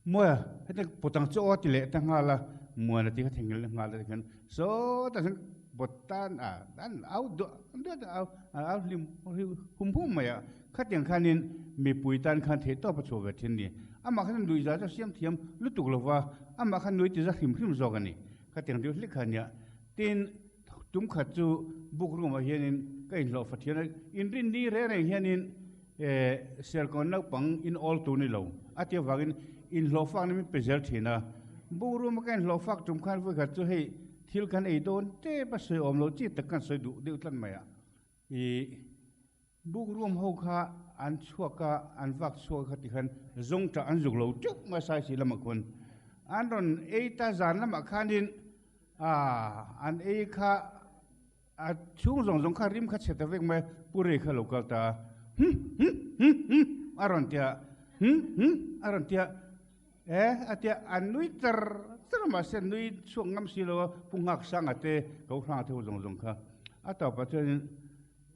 Muana heti pawt ang chu aw a ti leh ta nghal a, Muana tih kha thengil leh nghal a ti khan sawtah chuan pawt tan a an au duah duah a au au hlim hum hum mai a, khatiang khanin mipui tan khan theih tawp a chhuah ve thin a ni. Amah khan nuihza chu a siam thiam lutuk lo va, amah khan nui tiza hrim hrim zawk a ni. Khatiang deuh hlik kha a nia. Tin, Tum khat chu book room ah hianin ka inhlawh fa thian a, inrin ni reng reng hianin Serkawn naupang in awl tur ni lo a tih avangin inhlawh fak na min pe zel thin a. Book room a ka inhlawh fak tum khan vawi khat chu hei thil kan ei dawn tep a sawi awm lo chi tak kan sawi duh deuh tlat mai a. Ih book room ho kha an chhuak a, an vak chhuak a kha ti khan zawngṭah an zuk lo teuh mai a saisi lamah khuan an rawn ei ta zan lamah khanin Ah, an ei kha a chhung zawng zawng kha rim kha chhe ta vek mai, Pu Rei kha lo kal ta a, Hum, hum, hum, hum, a rawn ti a, Hum, hum, a rawn ti a, E, a ti a, a nui char char a, mahse nui chhuak ngam si lo a, Pu Nghaksanga te, Ko Hranga te ho zawng zawng kha a tawpah chuanin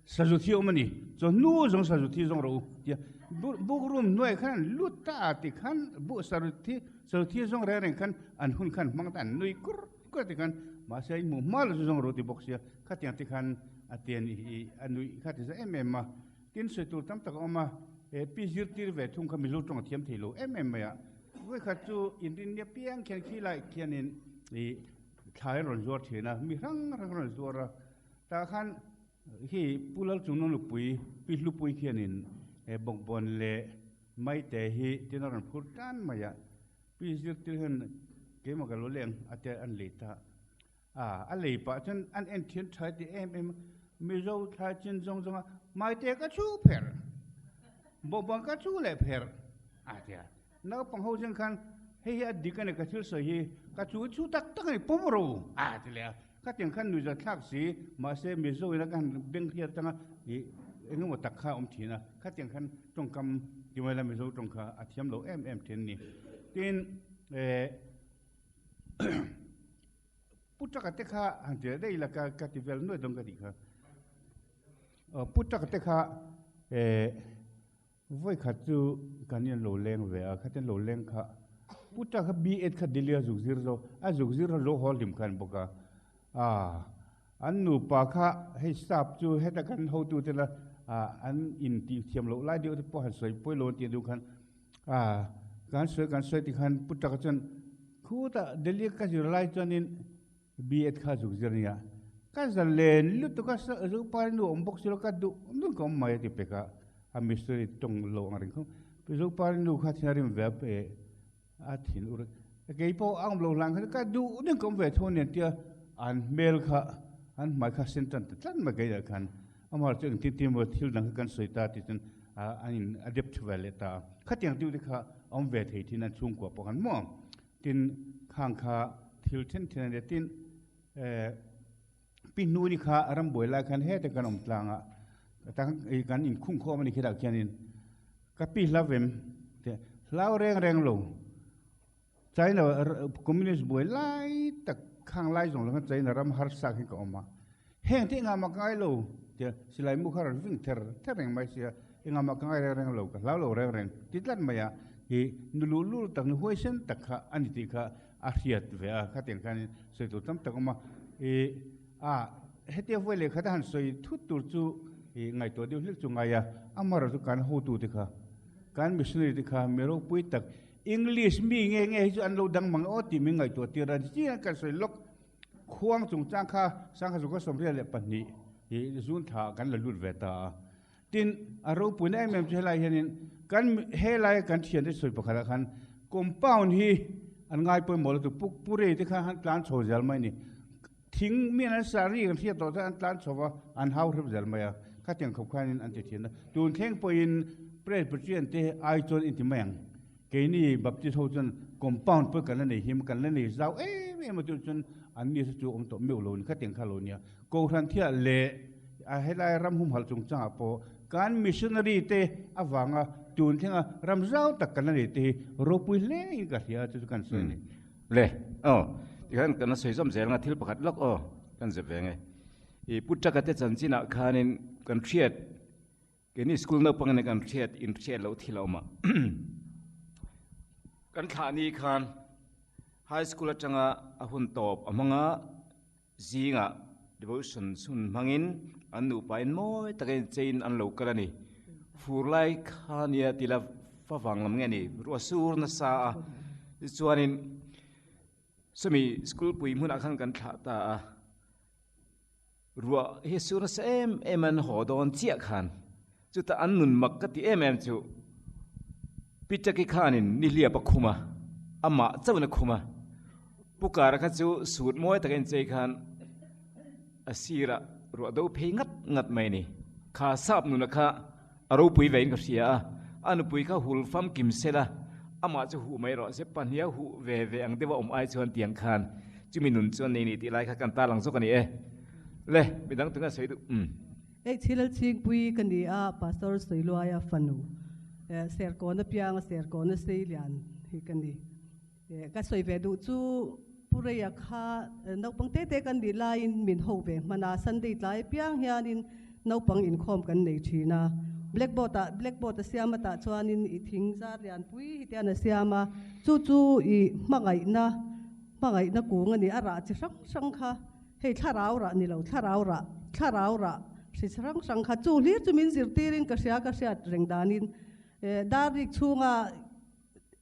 Sazu thi awm a ni, chawhnu zawng sazu thi zawng rawh u tia book room hnuaiah khan an lut ta a ti khan bu sazu thi sazu thi zawng reng reng khan an hun khan hmang ta an nui kur kur a ti khan mahse in hmuh hma lo chu zawng rawh u ti bawk sia khatiang te khan a ti a ni hi a nuih kha ti za em em a tin sawi tur tam tak a awm a he pi zirtir ve thung kha Mizo tawng a thiam thei lo em em mai a vawikhat chu inrinni apiang khian khilai khianin ih thlai an rawn zuar thin a mi hrang hrang an rawn zuar a tah khan Hi Pu Lalchungnung Lupui, Pi Hlupui khianin he bawkbawn leh maite hi tin a rawn phur tan mai a, Pi Zirtir hian keimah ka lo leng a tia an lei ta a, a lei pah chuan an en thian tha ti em em a, Mizo thlai chin zawng zawng a maite ka chhu pherh, bawkbawn ka chhu leh pherh a tia. Naupang ho chuan khan hei hi a dik a ni ka thil sawi hi ka chu chu tak tak a ni pawm ro a ti leh a. Khatiang khan nuihza thlak si mahse Mizo ina ka han beng hriat atanga ih eng emaw tak kha a awm thin a, khatiang khan tawngkam ti mai la Mizo tawng kha a thiam lo em em thin a ni. Tin. Pu Taka te kha han ti leh daih ila ka ka ti vel nuai dawn ka tih kha. Pu Taka te kha vawi khat chu kan in lo leng ve a, khatin lo leng kha Pu Taka kha B.Ed kha Delhi a zuk zir zo, a zuk zir lo haw hlim khan bawk a. An nupa kha hei sap chu heta kan hotute la an intih thiam loh lai deuh te pawh han sawi pawi lo an tih duh khan Kan sawi kan sawi tikhan Pu Taka chuan khutah Delhi ka zir lai chuanin B.Ed kha zuk zir ania, ka za len lutuk a, Zopari nu awm bawk si lo ka duh nun ka awm mai a ti pek a, a missionary tawng lo ang reng kha Zopari nu kha thin a rim ve a pe a thin ur kei pawh a awm lo hlan kha ka duh nun ka awm ve tho aniang tia an hmel kha an hmai kha sen tan ta tlat mai keiah khan Amah chu engtin tin maw thil dang kha kan sawi ta tih chuan an in adapt ve leh ta a. Khatiang deuh te kha a awm ve thei thin an chhungkua pawh khan maw? Tin, khang kha thil then then a nia. Tin, pi hnuni kha rambuai lai khan heta kan awm tlang a, kan inkhung khawm a ni khirah khianin ka pi hla vem te hlau reng reng lo. China Communist buai lai tak khang lai zawng lang China ram harsa khi ka awm a. Heng te engah mah ka ngai lo tia silai mu kha rawn ving ther ther reng mai sia engah mah ka ngai reng reng lo ka hlau lo reng reng ti tlat mai a hi nu luh lul tak nu huaisen tak kha a ni tih kha a hriat ve a khatiang khanin sawi tur tam tak a awm a i a hetia vawi leh khat a han sawi thut tur chu i ngaihtuah deuh hlek chu ngai a amaherawhchu chu kan hotute kha kan missionary te kha mi ropui tak English mi nge nge hi chu an lo dang mang aw tih min ngaihtuah tir a, chiang a kan sawi lawk khuang chungchang kha Sangha Zungkhaw 22 hi zun thla ah kan la lut ve ta a. Tin, a ropuina em em chu helai hianin kan helai kan thiante sawi pakhat ah khan compound hi an ngai pawimawh lutuk puk purei te khan han tlan chho zel mai a ni. Thing mi an sari kan hriat tawh chuan an tlan chho va, an hau hrep zel mai a, khatiang khawp khanin an ti thin a. Tun thleng pawhin Presbyterian te ai chuan inti mai ang. Keini Baptist ho chuan compound pawh kan la nei him, kan la nei zau em em a tih chuan an ni chu awm tawh meuh lo ni, khatiang kha lo nia. Kohhran thiah leh a helai ram humhalh chungchangah pawh kan missionary te avanga tun thlenga ram zau tak kan la nei te hi ropui hle in ka hria a, chu chu kan sawi a ni. Le, aw, tikhan kan la sawi zawm zel anga thil pakhat lawk aw, kan zep ve nge. I Pu Taka te chanchinah khanin kan hriat, keini school naupang nen kan hriat, in hriat loh thil a awm a. Kan thlah ni khan high school atanga a hun tawp a hmang a, zingah devotion hun hmangin an nupa in mawi takin chain an lo kal a ni. Fur lai kha nia tila favang lam nge ni ruah sur nasa a tichuanin sawmi school pui hmunah khan kan thlah ta a ruah hi sur nasa em em an haw dawn chiah khan chutah an nun mak ka ti em em chu Pitaki khanin nihliap a khum a amah chauhin a khum a Pukara kha chu sut mawi taka inchei khan a sirah ruah do phei ngat ngat mai a ni. Kha sap nuna kha a ropui vein ka hria a, a nupui kha hul famkim sela amah chu huh mai rawh se, pahnih a huh ve ve ang deuha awm ai chuan tiang khan chumi nun chuan nei ni tih lai kha kan tarlang zawk a ni e. Le, midang tunge sawi duh? Umm. Hei Chhilal Chhingpui ka ni a, Pastor Sawiluaia fanu, Serkawn apianga Serkawn a seilian hi ka ni. Ka sawi ve duh chu Pu Reia kha naupang te te kan nih laiin min ho ve hman a, Sunday tlai apiang hianin naupang inkhawm kan nei thin a. Blackboard ah blackboard a siam atah chuanin i thing zar lianpui hi te an a siam a, chu chu i hmangaihna hmangaihna kung a ni, a rah chi hrang hrang kha hei thlarau rah ni lo thlarau rah thlarau rah hri chi hrang hrang kha chu hlir chu min zirtirin ka hria ka hriat reng danin dar rik chhunga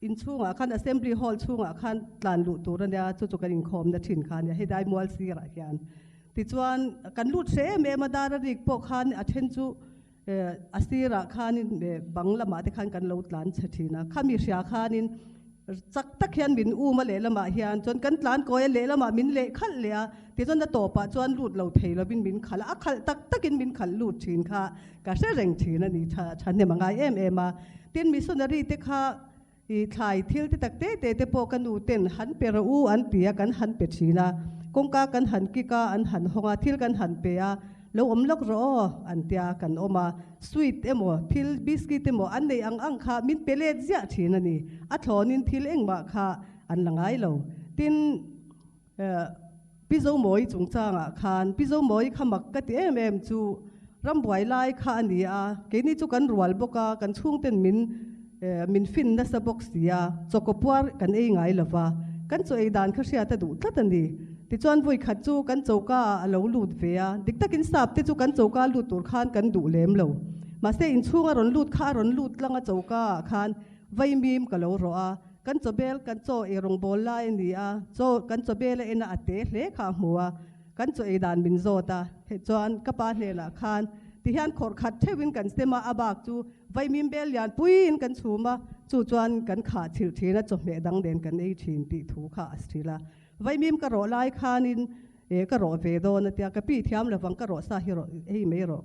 Inchhungah khan Assembly Hall chhungah khan tlan luh tur a nia, chu chu kan inkhawmna thin kha a nia, hei Daimual sirah hian. Tichuan kan lut hreh em em a, dar a rik pawh khan a then chu a sirah khanin bang lamah te khan kan lo tlan chhe thin a, khami hria khanin chak tak hian min um a lehlamah hian chuan kan tlan kawi a, lehlamah min leh khalh leh a, tichuan a tawpah chuan lut lo thei lovin min khalh a, a khalh tak takin min khalh lut thin kha. Ka hre reng thin a ni, tha thahnem a ngai em em a. Tin, missionary te kha i thlai thil te tak te te te pawh ka nu ten han pe rawh u an ti a, kan han pe thin a. Kawngka kan han kik a, an han hawng a, thil kan han pe a, lo awm lawk rawh aw an tia kan awm a. Sweet emaw, thil biscuit emaw an nei ang ang kha min pe let ziah thin a ni. A thlawnin thil engmah kha an la ngai lo. Tin, Pi Zomawi chungchangah khan Pi Zomawi kha mak ka ti em em chu rambuai lai kha a ni a, keini chu kan rual bawk a, kan chhungten min min fin nasa bawk si a, chawkaw puar kan ei ngai lo va, kan chaw ei dan kha hriat a duh tlat a ni. Tichuan vawi khat chu kan choka ah a lo lut ve a, dik takin sap te chu kan choka lut tur khan kan duh lem lo. Mahse inchhunga rawn lut kha a rawn lut tlang a choka ah khan Vaimim ka lo rawh a, kan chawbel kan chaw ei rawngbâwl lai a ni a, chaw kan chawbel a en a, a te hle kha a hmu a, kan chaw ei dan min zawt a, hei chuan ka pa hnenah khan tihian khawrh khat theuhin kan sem a, a bak chu vaimim bel lian puiin kan chhum a, chu chuan kan khah chhilh thin a, chawhmeh dang nen kan ei thin tih thu kha a hrilh a. Vaimim ka rawh lai khanin eh ka rawh ve dawn a tia, ka pi thiam lovang ka rawh sa hi rawh ei mai rawh,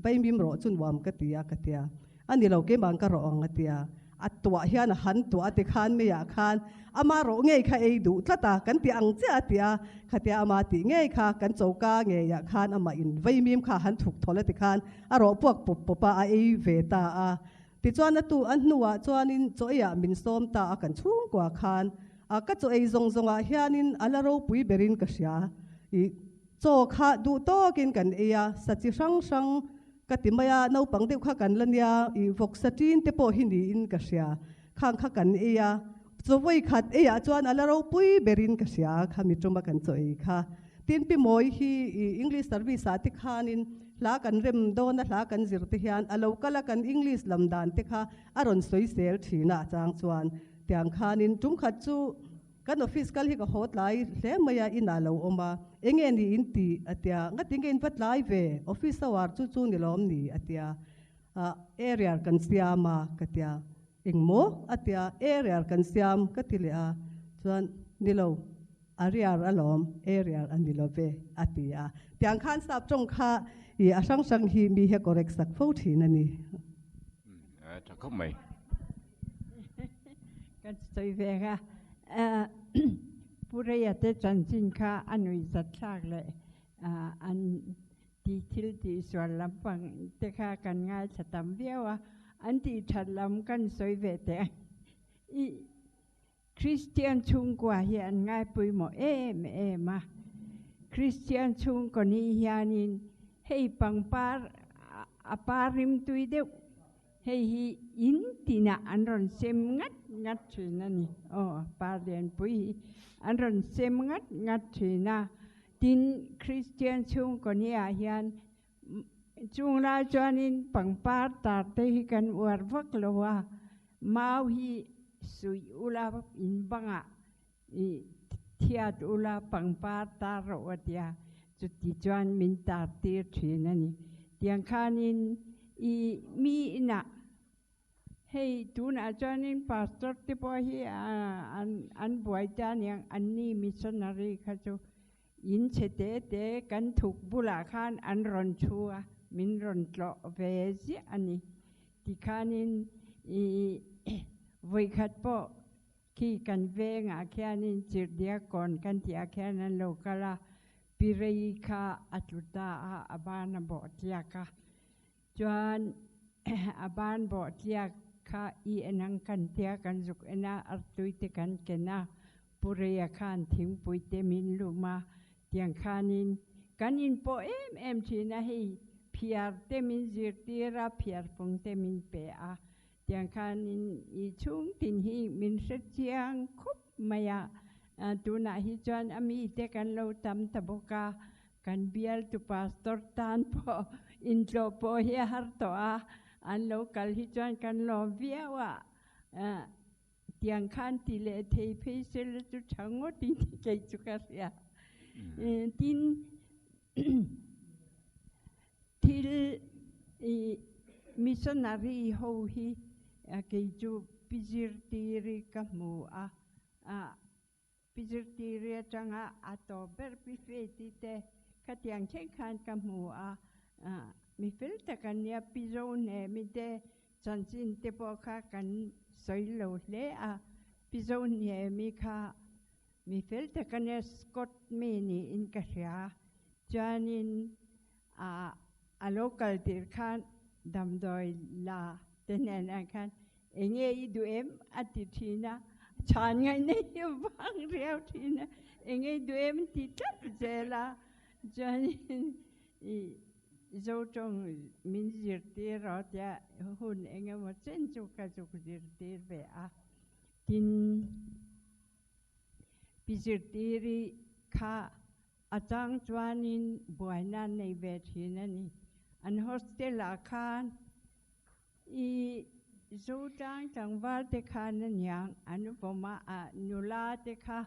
vaimim rawh chu nuam ka ti a ka tia. A ni lo, keimah ka rawh ang a tia. A tuah hian a han tuah a ti khan meiah khan ama rawh ngei kha ei duh tlat a, kan ti ang chiah a ti a, khatia ama tih ngei kha kan choka ngeiah khan amah in vaimim kha a han thuk thawl a ti khan a rawh puak pawp pawp a, a ei ve ta a. Tichuan a tu a hnuah chuanin chaw eiah min sawm ta a kan chhungkua khan a ka chaw ei zawng zawngah hianin a la ropui berin ka hria. I chaw kha duh tawkin kan ei a, sa chi hrang hrang Ka ti mai a, naupang deuh kha kan la nia, i vawksa ṭin te pawh hi niin ka hria. Khang kha kan ei a, chaw vawi khat eiah chuan a la ropui berin ka hria kha mi ṭuma kan chaw ei kha. Tin Pi Mawi hi i English service ah te khanin hla kan rem dawn a, hla kan zir te hian a lo kal a, kan English lam dan te kha a rawn sawi sel ṭhin a, a chang chuan tiang khanin ṭum khat chu Kan office kal hi ka haw tlai hle mai a, inah lo awm a, enge ni in ti? a tia, ngati nge in va tlai ve, office hour chu chu ni lawm ni? a tia, ah area kan siam a ka tia, engmaw? a tia, area kan siam ka ti leh a, chuan ni lo, area alawm, area a ni lo ve a ti a, tiang khan sap tawng kha i a hrang hrang hi mi hi a correct sak fo thin a ni. Tha khawp mai. Kan sawi ve kha Pu Reia te chanchin kha a nuihzat thlak leh an tih thil tih sual lampang te kha kan ngaithla tam viau a, an tih that lam kan sawi ve teh ang. I Kristian chhungkua hi an ngaipawimawh em em a, Kristian chhungkaw ni hianin hei pangpar a par rimtui deuh hei hi in tinah an rawn sem ngat ngat thin a ni. Aw, par lianpui hi an rawn sem ngat ngat thin a, tin Kristian chhungkaw niah hian chung lai chuanin pangpar tar te hi kan uar vak lo a, Mau hi suih ula in bangah i thiat ula pangpar tar rawh a tia, chuti chuan min tar tir thin a ni. Tiang khanin i mi inah hei tunah chuanin pastor te pawh hi an buai ta aniang anni missionary kha chu in chhe te te kan thuk bulah khan an rawn thu a, min rawn tlawh ve ziah a ni. Tikhanin i vawikhat pawh khi kan vengah khianin Chirhdiakkawn kan tihah khian an lo kal a, Pirei kha a tlu ta a, a ban a bawh tliak a. Chuan a ban bawh tliak kha i en ang kan tia kan zuk en a, artui te kan ken a, Pureia khan thingpui te min lum a, Tiang khanin kan inpawh em em thin a, hei phiar te min zirtir a, phiar fung te min pe a, tiang khanin i chhung tin hi min hre chiang khup mai a, tunah hi chuan a mite kan lo tam ta bawk a, kan bialtu pastor tan pawh intlawh pawh hi a har tawh a, an lo kal hi chuan kan lawm viau a. Tiang khan ti leh thei phei se la chu tha ngawt in ti kei chu ka hria. Tin thil i missionary ho hi kei chu pi zirtiri ka hmu a, Pi zirtiri atanga a tawp ber Pi Faith-i te khatiang thleng khan ka hmu a, mi fel tak an nia, Pi Zohnemi te chanchin te pawh kha kan sawi lo hle a, Pi Zohnemi kha mi fel tak a nia, Scott mi niin ka hria, chuanin a lo kal tir khan damdawi la te hnenah khan Enge i duh em? a ti thin a. Chhan ngaihna hi vang riau thin a, eng ei duh em ti tlat zel a, chuanin i Zotawng min zirtir rawh tia hun eng emaw chen chu ka zuk zirtir ve a, tin pi zirtiri kha a chang chuanin buaina an nei ve thin a ni. An hostel ah khan I Zotlang tlangval te khan a niang an vawm a, a nula te kha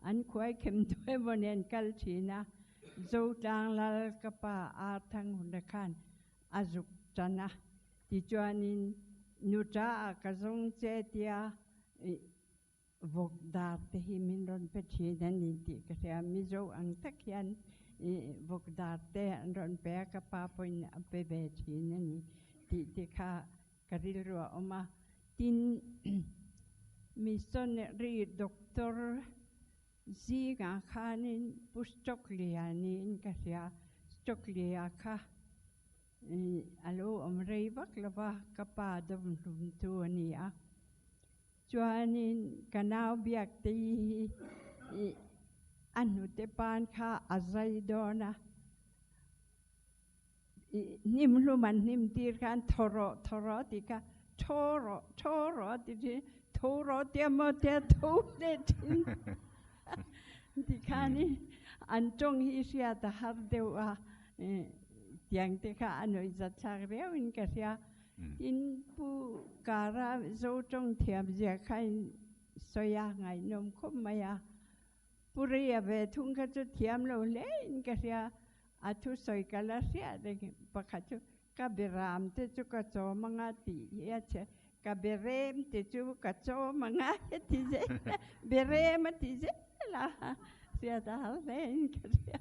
an khuai khem duai emaw nen kal thin a, Zotlang lal ka pa Arthang huna khan a zuk tan a, tichuanin nuta ah ka zawng che tia Vawk dar te hi min rawn pe thin a ni tih ka hria. Mizo ang tak hian vawk dar te an rawn pe a, ka pa pawhin a pe ve thin a ni tih te kha ka rilru a awm a. Tin, missionary doctor zingah khanin Pu Stockley-a niin ka hria. Stockley-a kha a lo awm rei vak lo va, ka pa dawmhlum tu a ni a. Chuanin ka nau Biaktei hi a hnute pan kha a zai dawn a, hnim hlum an hnim tir khan thaw rawh thaw rawh tih kha thaw rawh thaw rawh ti thin, tho rawh tia maw tia tho leh thin ti khanin an tawng hi hriat a har deuh a, tiang te kha a nuihzatthlak riauin ka hria. Tin, Pu Kara Zo tawng thiam zia kha in sawi a, ngaihnawm khawp mai a. Pu Ria ve thung kha chu thiam lo hle in ka hria, a thusawi ka la hriat reng pakhat chu ka beram te chu ka chawm anga tih hi a chhe, ka berem te chu ka chawm anga ti zel a, berem a ti zel a, hriat a har hle in ka hria.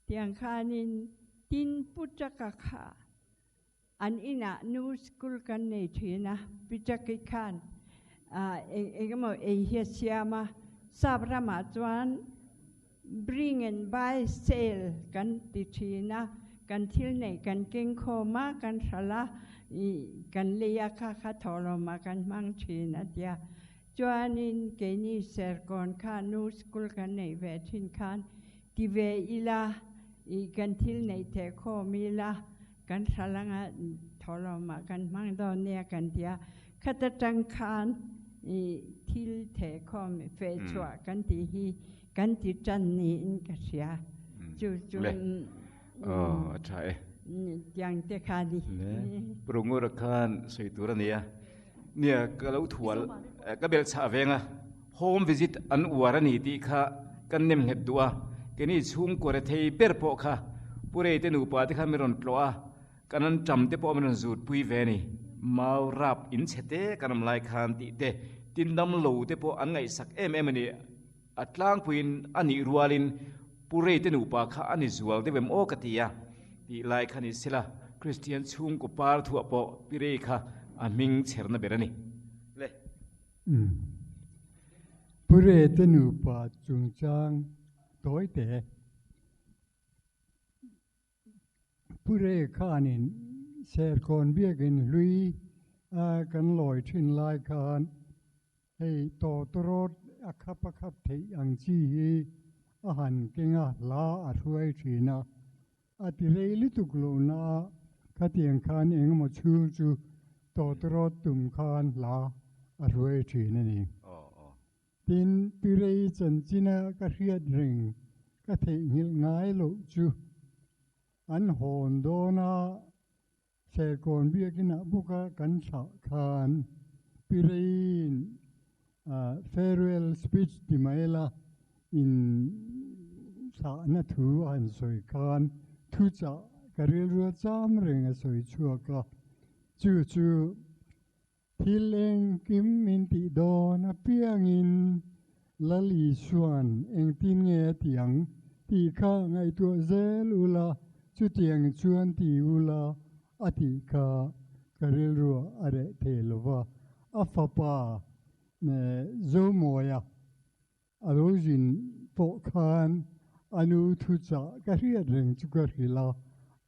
Tiang khanin tin Pu Chaka kha an inah nu school kan nei thin a, Pi Chaki khan eng emaw ei hi a siam a, sap ramah chuan bring and buy sale kan ti thin a, kan thil neih kan keng khawm a, kan hralh a, kan lei a kha kha thawhlawmah kan hmang thin a tia. Chuanin keini Serkawn kha nu school kan neih ve thin khan Ti ve ila, i kan thil neih theh khawm ila, kan hral anga thawhlawmah kan hmang dawn nia kan ti a, khat atang khan i thil theh khawm feh chhuah kan tih hi kan ti tan niin ka hria. Chu chu Le. Aw, a tha e. Tiang te kha ni. Le. Prungura khan sawi tur a nia. Nia, ka lo thual, ka belh chhah veng a, home visit an uar a ni tih kha kan nem nghet duh a, keini chhungkaw rethei ber pawh kha Pu Reite nupa te kha min rawn tlawh a, kan an ṭam te pawh min rawn zut pui ve a ni. Mau rap in chhe te kan awm lai khan tih te, tin dam lo te pawh an ngaihsak em em a ni. A tlangpuiin a nih rualin Pu Reite nupa kha a ni zual deuh em aw ka ti a, tih lai kha ni sela Kristian chhungkaw par thuah pawh Pi Rei kha a hming chherna ber a ni. Le. Umm. Pu Reite nupa chungchang tawi te. Pu Re khanin Serkawn biakin hlui a kan lawi thin lai khan hei tawtawrawt a khap a khap theih ang chi hi a han keng a, hla a hruai thin a, a ti rei lutuk lo na a, khatiang khan engemaw chhung chu tawtawrawt tum khan hla a hruai thin a ni. Tin, Pi Rei chanchina ka hriat reng ka theihnghilh ngai loh chu an hawn dawn a, Serkawn biakinah bawka kan thlah khan Pi Reiin farewell speech ti mai la in thlahna thu a han sawi khan thuchah ka rilru a cham reng a sawi chhuak a, chu chu Thil engkim min tih dawn apiangin Lal Isua'n engtin nge a ti ang tih kha ngaihtuah zel ula, chutiang chuan ti ula a tih kha ka rilruah a reh thei lo va. A fapa Zomawia a lo zin pawh khan a nu thuchah ka hriat reng chu ka hrilh a,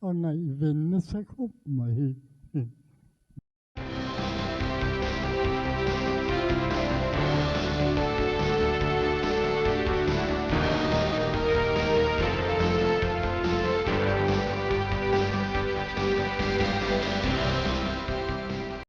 a ngaihven nasa khawp mai.